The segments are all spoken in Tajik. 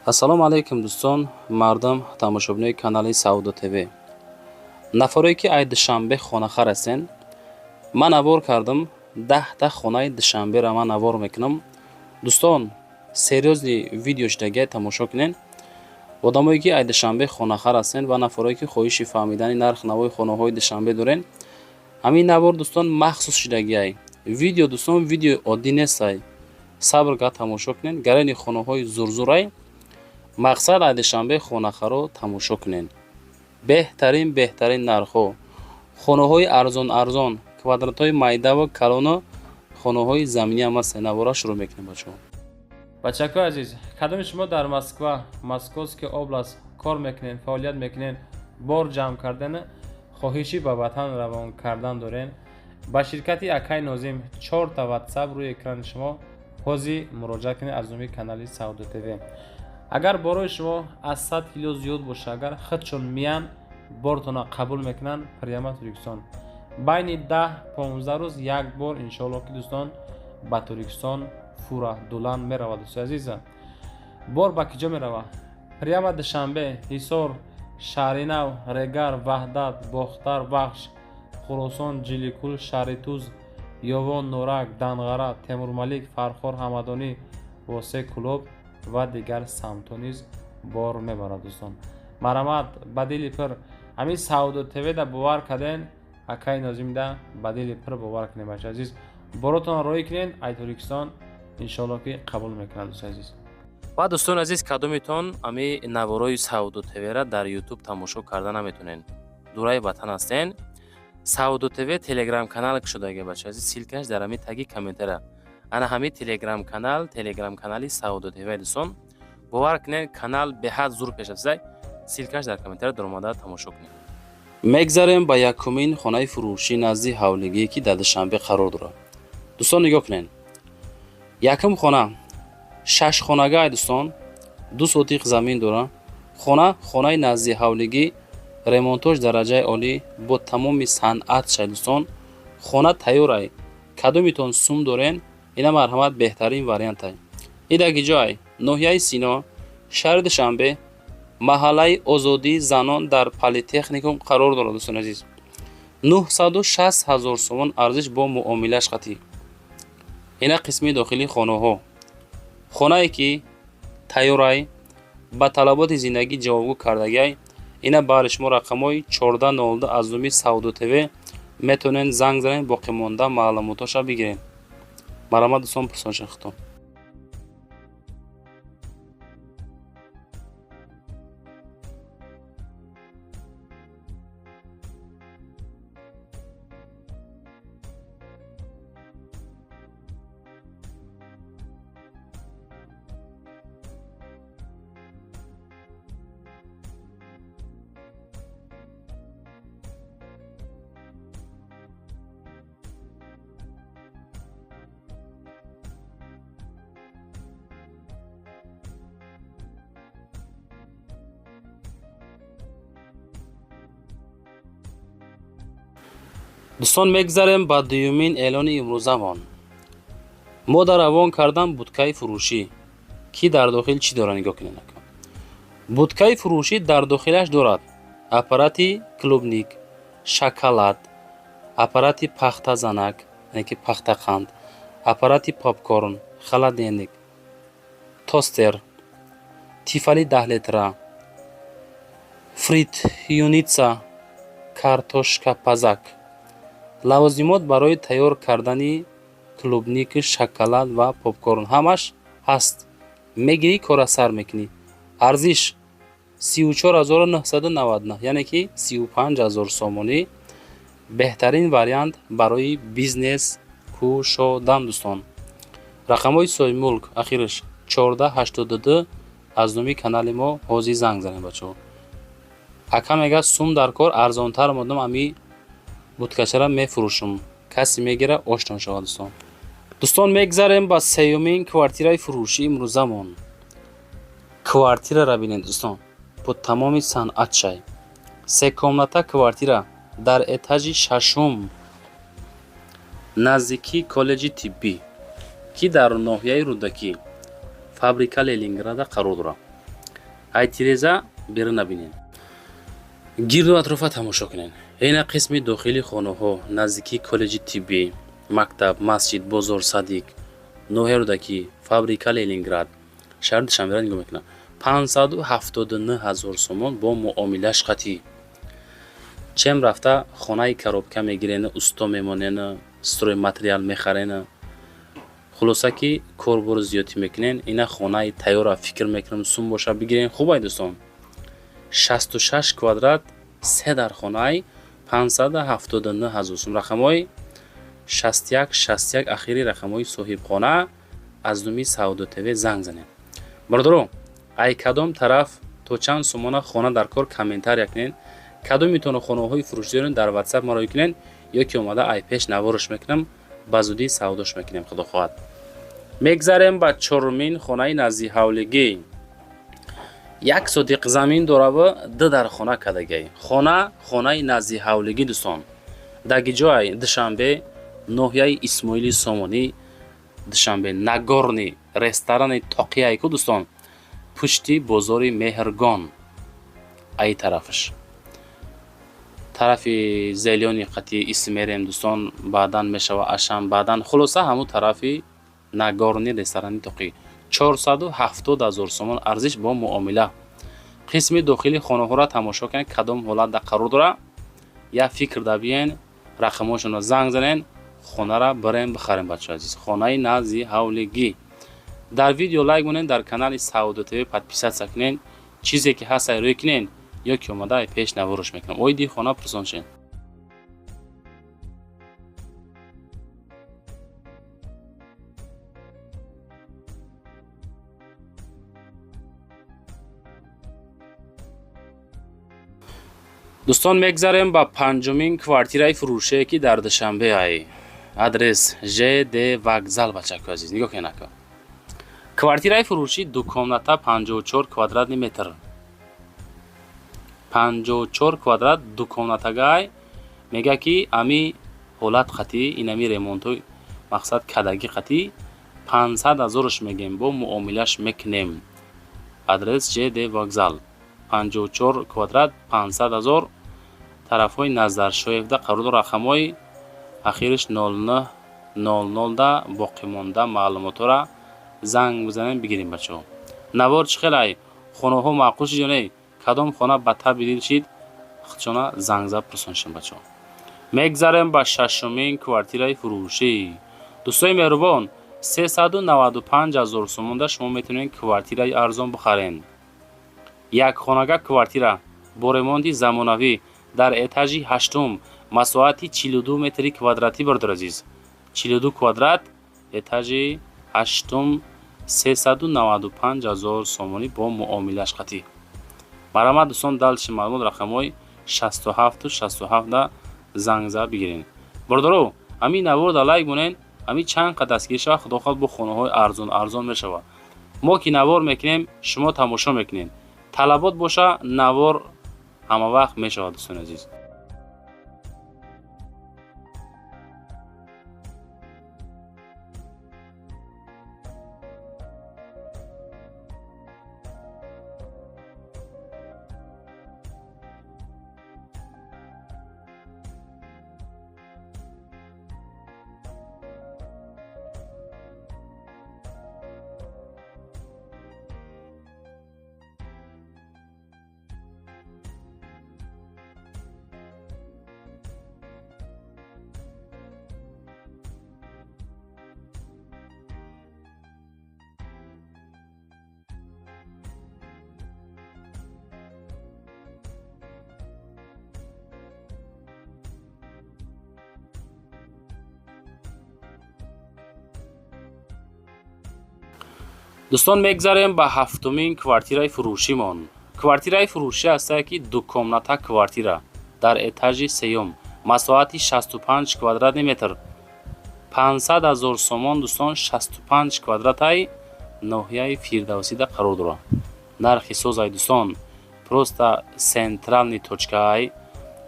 Ассалому алайкум, дӯстон, мардум, тамошобинои канали Савдо ТВ. Нафаре ки ай Душанбе хонахар ҳастен, ман навор кардам, 10та хонаи Душанберо ман навор мекунам. Дӯстон, серьёзный видео шудагиай, тамошо кунен. Одамое ки ай Душанбе хонахар ҳастен ва нафарое ки хоҳиши фаҳмидани нарх навои хонаҳои Душанбе дорен, ҳамин навор, дӯстон, махсус шудагиай. Видео, дӯстон, видеои оддӣ нестай. Сабр кард тамошо кунен, гарани хонаҳои зурзурай. Мақсад, ай Душанбе хонахаро тамошо кунен. Беҳтарин, беҳтарин нархҳо, хонаҳои арзон арзон, квадратҳои майдаву калону хонаҳои заминӣ ҳам ҳастанд. Навора шурӯъ мекунем, бачаҳо. Бачакои азиз, кадоми шумо дар Москва, Московский область кор мекунед, фаъолият мекунед, бор ҷамъ кардан, хоҳиши ба ватан равон кардан дорен, ба ширкати акай Нозим, чорта ватсап рӯи экрани шумо, ҳозир муроҷиат кунед аз номи канали Савдо ТВ. Агар борои шумо аз 100 кило зиёд боша, агар худшон миян, бортона қабул мекунанд, прямо Тоҷикистон байни 10-15 рӯз як бор, иншоалло ки, дӯстон, ба Тоҷикистон фура дулан меравад. Дӯстои азиза, бор ба киҷо меравад? Прямо Душанбе, Ҳисор, Шаҳринав, Регар, Ваҳдат, Бохтар, Вахш, Хуросон, Ҷиликул, Шаҳритуз, Ёвон, Норак, Данғара, Темурмалик, Фархор, Ҳамадонӣ, Восе, Кӯлоб ва дигар самтҳо низ бор мебарад. Дӯстон, марҳамат, ба дили пир ҳамин Савдо ТВда бовар карден, акаи Нозимда ба дили пир бовар кунед. Бача азиз, боротонро роҳӣ кунед ай Тоҷикистон, иншоалло ки қабул мекунад, дӯстои азиз. Ва, дӯстони азиз, кадомитон ами наворои Савдо ТВра дар Ютуб тамошо карда наметонен, дураи ватан ҳастен, Савдо ТВ телеграм канал кушодаги, бача азиз, ссылка ш дар ҳами таги комментара. Ана ҳами телеграм канал, телеграм канали Савдо ТВ. Дӯстон, бовар кунед, канал беҳад зур пешрафтаи. Ссылка ш дар комментара, даромада тамошо кунед. Мегзарем ба якумин хонаи фурӯшӣ назди ҳавлигие, ки дар Душанбе қарор дорад. Дӯстон, нигоҳ кунед, якум хона шашхонагай, дӯстон, 2 сотиқ замин дорад хона. Хонаи назди ҳавлигӣ, ремонтош дараҷаи олӣ, бо тамоми санъат шай. Дӯстон, хона тайёрай. Кадомитон сум дорен, ина марҳамат, беҳтарин вариантай. Идаги ҷой ноҳияи Сино, шаҳри Душанбе, маҳаллаи Озодии занон, дар политехникум қарор дорад. Дӯстони азиз, 960 ҳазор сомон арзиш бо муомилаш қатъӣ. Ина қисми дохилии хонаҳо. Хонае ки тайёрай, ба талаботи зиндагӣ ҷавобгӯ кардагиай. Ина баҳри шумо рақамҳои 1402 аз номи Савдо ТВ, метавонед занг занед, боқимонда маълумотоша бигиред. Марҳамат, дӯстон, пурсонша худтон. Дӯстон, мегзарем ба дуюмин эълони имрӯзамон. Мо дар равон кардан будкаи фурӯшӣ, ки дар дохил чӣ дорад, нигоҳ кунед. Будкаи фурӯшӣ дар дохилаш дорад аппарати клубника, шоколад, аппарати пахтазанак, яъне ки пахтақанд, аппарати попкорн, холодильник, тостер, Тефали 10 литра, фритюрница, картошкапазак, лавозимот барои тайёр кардани клубника, шоколад ва попкорн ҳамаш ҳаст. Мегирӣ, кора сар мекунӣ. Арзиш 34 999, яъне ки 35 ҳазор сомонӣ. Беҳтарин вариант барои бизнес кушодан. Дӯстон, рақамҳои соҳибмулк ахираш 1482, аз номи канали мо ҳозир занг занед, бачаҳо. Ака мегӯяд, сум дар кор, арзонтар модам, ами будкачара мефурӯшум, касе мегира, ошно шавад. Дӯстон, дӯстон, мегзарем ба сеюмин квартираи фурӯшии имрӯзамон. Квартирара бинед, дӯстон, бо тамоми санъатшай. Се комната квартира дар этажи шашум, наздикии коллеҷи тиббӣ, ки дар ноҳияи Рӯдакӣ, фабрика Ленинграда қарор дорад. Ай тиреза берун набинен, гирду атрофа тамошо кунен. Ина қисми дохили хонаҳо, наздикии коллеҷи тиббӣ, мактаб, масҷид, бозор, садик, ноҳияи Рӯдакӣ, фабрика Ленинград, шаҳри Душанберо нигоҳ мекунад. 579 000 сомон бо муомилаш қатъӣ. Чем рафта хонаи коробка мегирену усто мемонену стройматериал мехарену, хулоса ки корбору зиёдтӣ мекунен. Ина хонаи тайёра фикр мекунам, сум боша, бигирен, хубай, дӯстон. 66 квадрат, се дар хонаи, 579 000 сум. Рақамҳои 61 61 ахири рақамҳои соҳибхона, аз номи Савдо ТВ занг занед. Бародаро, ай кадом тараф то чанд сомона хона дар кор, комментария кунед. Кадомитоно хонаҳои фурӯшӣ доред, дар Ватсап маро кунед ё ки омада ай пеш наворш мекунам, ба зудӣ савдош мекунем, худо хоҳад. Мегзарем ба чорумин хонаи назди ҳавлигӣ. Як сотиқ замин дораву ду дар хона кардагай. Хона, хонаи назди ҳавлигӣ, дӯстон, даги ҷой Душанбе, ноҳияи Исмоили Сомонӣ, Душанбе, Нагорный, ресторани Тоқияйку, дӯстон, пушти бозори Меҳргон, ай тарафаш, тарафи зелёни қати исмерем, дӯстон, баъдан мешава Ашан, баъдан, хулоса, ҳамун тарафи Нагорный, ресторани Тоқӣ. 470 000 сомон арзиш бо муомила. Қисми дохили хонаҳоро тамошо кунед, кадом ҳолат да қарор дора. Як фикр да биен, рақамҳошонро занг занен, хонара барем, бихарем, бачаҳои азиз. Хонаи назди ҳавлигӣ. Дар видео лайк монен, дар канали Савдо ТВ подписаться кунен, чизе ки ҳаст, рӯй кунен ё ки омада пеш наворш мекунам. Оиди хона пурсон шен. Дӯстон, мегзарем ба панҷумин квартираи фурӯшие, ки дар Душанбе ай. Адрес ЖД вокзал. Бачаку азиз, нигоҳ кунед, ака. Квартираи фурӯшӣ ду комната, 54 квадратный метр, 54 квадрат, ду комнатагай. Мега ки ами ҳолат қатӣ, инами ремонтҳои мақсад кадаги қатӣ, 500 000-ш мегем, бо муомилаш мекунем. Адрес ЖД вокзал, 54 квадрат, 500 000, тарафҳои Назаршоевда қарор дорад. Рақамҳои ахириш 09 00 да боқимонда маълумотҳоро занг бизанем, бигирем. Бачаҳо, навор чӣ хелай? Хонаҳо маъқул шид ё не? Кадом хона ба таби дил шид, худшона зангза пурсоншем. Бачаҳо, мегзарем ба шашумин квартираи фурӯшӣ. Дӯстои меҳрубон, 395 000 сомонда шумо метавонед квартираи арзон бихаред. Як хонага квартира бо ремонти замонавӣ дар этажи ҳаштум, масоҳати 42 метри квадратӣ. Бародар азиз, 42 квадрат, этажи ҳаштум, 395 000 сомонӣ бо муомилаш қатъӣ. Марҳамат, дӯстон, дальше маълумот рақамҳои 67 67 занг зада бигиред. Бародаро, ҳамин наворда лайк монед, ҳамин чанд қад дастгирӣ шавад, худо хоҳад, бо хонаҳои арзон арзон мешавад. Мо ки навор мекунем, шумо тамошо мекунед. Талабот боша, навор ҳама вақт мешавад, дӯстони азиз. Дӯстон, мегзарем ба ҳафтумин квартираи фурӯшимон. Квартираи фурӯшӣ ҳастае, ки ду комната квартира дар этажи сеюм, масоҳати 65 квадратный метр, 500 000 сомон. Дӯстон, 65 квадратаи, ноҳияи Фирдавсида қарор дорад. Нархи созай, дӯстон, просто центральный точкаай,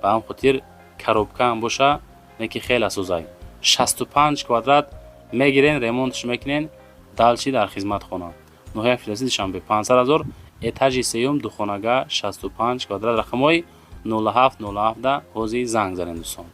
ба ҳам хотир коробкаам боша, не ки хеле созай. 65 квадрат мегирен, ремонтш мекунен, дальше дар хизмат хона. Ноҳияи Фирдавси, Душанбе, 500 000. Этажи сеюм, духонага, 65 квадрат. Рақамҳои 07 07 ҳозир занг занед, дӯстон.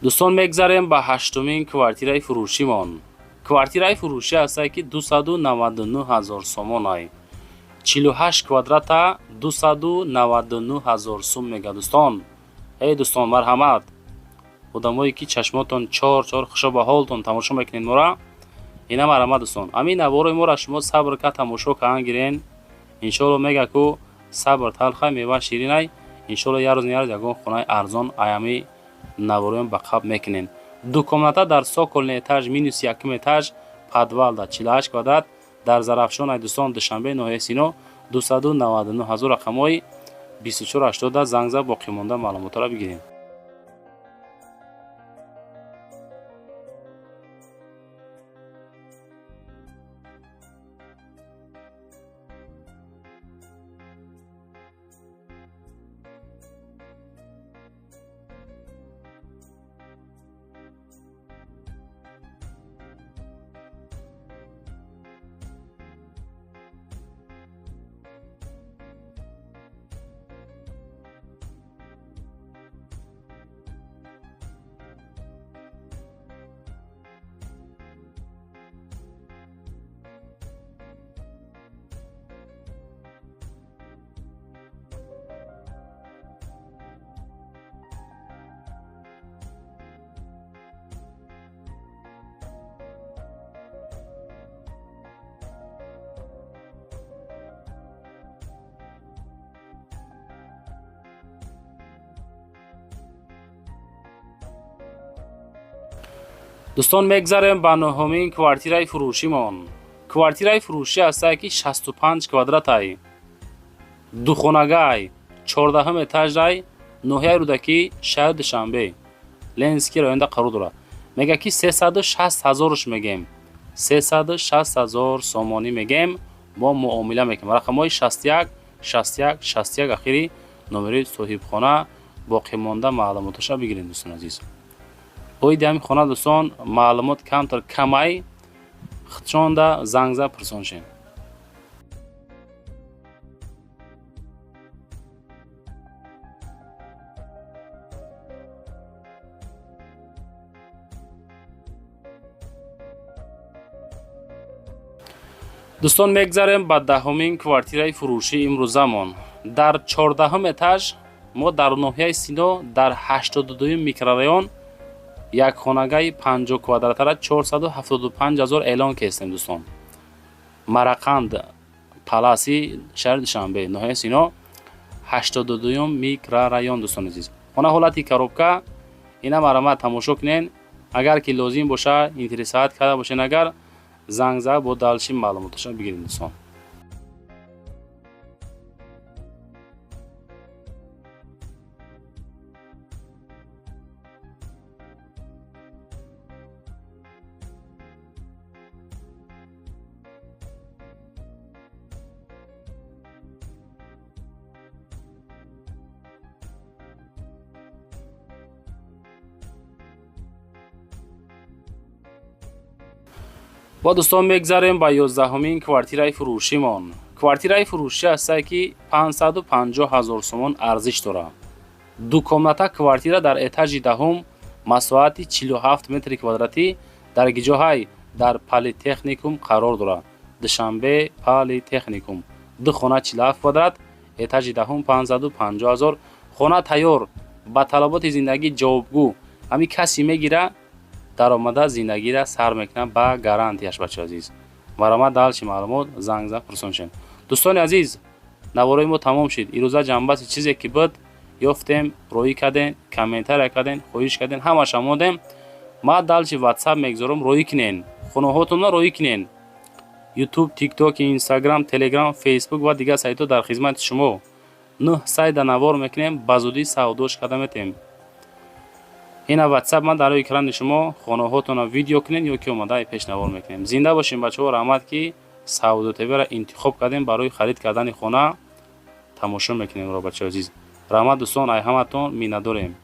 Дӯстон, мегзарем ба ҳаштумин квартираи фурӯшимон. Квартираи фурӯшӣ ҳастае, ки 299 ҳазор сомонай, 48 квадрата, 299 ҳазор сум мега, дӯстон. Эй дӯстон, марҳамат, одамое ки чашмотон чор чор, хушо ба ҳолтон, тамошо мекунед мора. Ина, марҳамат, дӯстон, ҳамин наворои моро шумо сабр ка тамошо каан гирен. Иншоалло, мега ку сабр талхай, мева ширинай. Иншоалло, як рӯз не як рӯз ягон хонаи арзон аями навороем ба қабл мекунем. Ду комната дар цокольный этаж, минус якум этаж, подвал да, 48 квадрат, дар Зарафшон ай, дӯстон, Душанбе, ноҳияи Сино, 299 ҳазор. Рақамҳои 2480 занг зад, боқимонда маълумотҳоро бигирем. Дӯстон, мегзарем ба нуҳумин квартираи фурӯшимон. Квартираи фурӯшӣ ҳастае, ки 65 квадратай, духонагай, 14-ҳум этажай, ноҳияи Рӯдакӣ, шаҳри Душанбе, Ленинский районда қарор дорад. Мега ки 360 ҳазоруш мегем, 360 ҳазор сомонӣ мегем, мо муомила мекунем. Рақамҳои 61 61 61 ахири номери соҳибхона. Боқимонда маълумоташа бигирем, дӯстони азиз. Оиди ҳамин хона, дӯстон, маълумот камтар камай, худшонда занг зад, пурсон шем. Дӯстон, мегзарем ба 10-умин квартираи фурӯшии имрӯзамон. Дар 14-ҳум этаж, мо дар ноҳияи Сино, дар 82-юм микрорайон, як хонагаи 50 квадратара 475 ҳазор эълон кестем, дӯстон. Марақанд Паласи, шаҳри Душанбе, ноҳияи Сино, 82-юм микрорайон. Дӯстони азиз, хона ҳолати коробка. Ина, марҳамат, тамошо кунен. Агар ки лозим боша, интересовать карда бошен, агар занг зад, бо дальше маълумоташа бигирем, дӯстон. Ва, дӯстон, мегзарем ба 11-ҳумин квартираи фурӯшимон. Квартираи фурӯшӣ ҳастае, ки 550 ҳазор сомон арзиш дорад. Ду комната квартира дар этажи 10-ум, масоҳати 47 метри квадратӣ. Дар гиҷоҳай? Дар Политехникум қарор дорад, Душанбе, Политехникум. Ду хона, 47 квадрат, этажи 10-ум, 550 ҳазор. Хона тайёр, ба талаботи зиндагӣ ҷавобгӯ. Ҳамин касе мегира. Даромада, зиндагиро сар мекунад ба гарантияш. Бачаи азиз, марҳамат, дальше маълумот занг зад, пурсон шед. Дӯстони азиз, наворои мо тамом шид. Ирӯза ҷамъбасти чизе ки буд, ёфтем, роӣ кардем, комментария кардем, хоҳиш кардем, ҳамаша мондем. Ма дальше Ватсап мегузорам, роӣ кунен, хонаҳотонро роӣ кунен. Ютуб, Тикток, Инстаграм, Телеграм, Фейсбук ва дигар сайтҳо дар хизмати шумо. Нӯҳ сайта навор мекунем, ба зудӣ савдош карда метем. Ина Ватсап ман дар рӯи экрани шумо. Хонаҳотонро видео кунед ё ки омада пеш навор мекунем. Зинда бошем, бачаҳо. Раҳмат, ки Савдо ТВ-ро интихоб кардем барои харид кардани хона. Тамошо мекунем ро, бачаҳои азиз. Раҳмат, дӯстон, ай ҳаматон миннатдорем.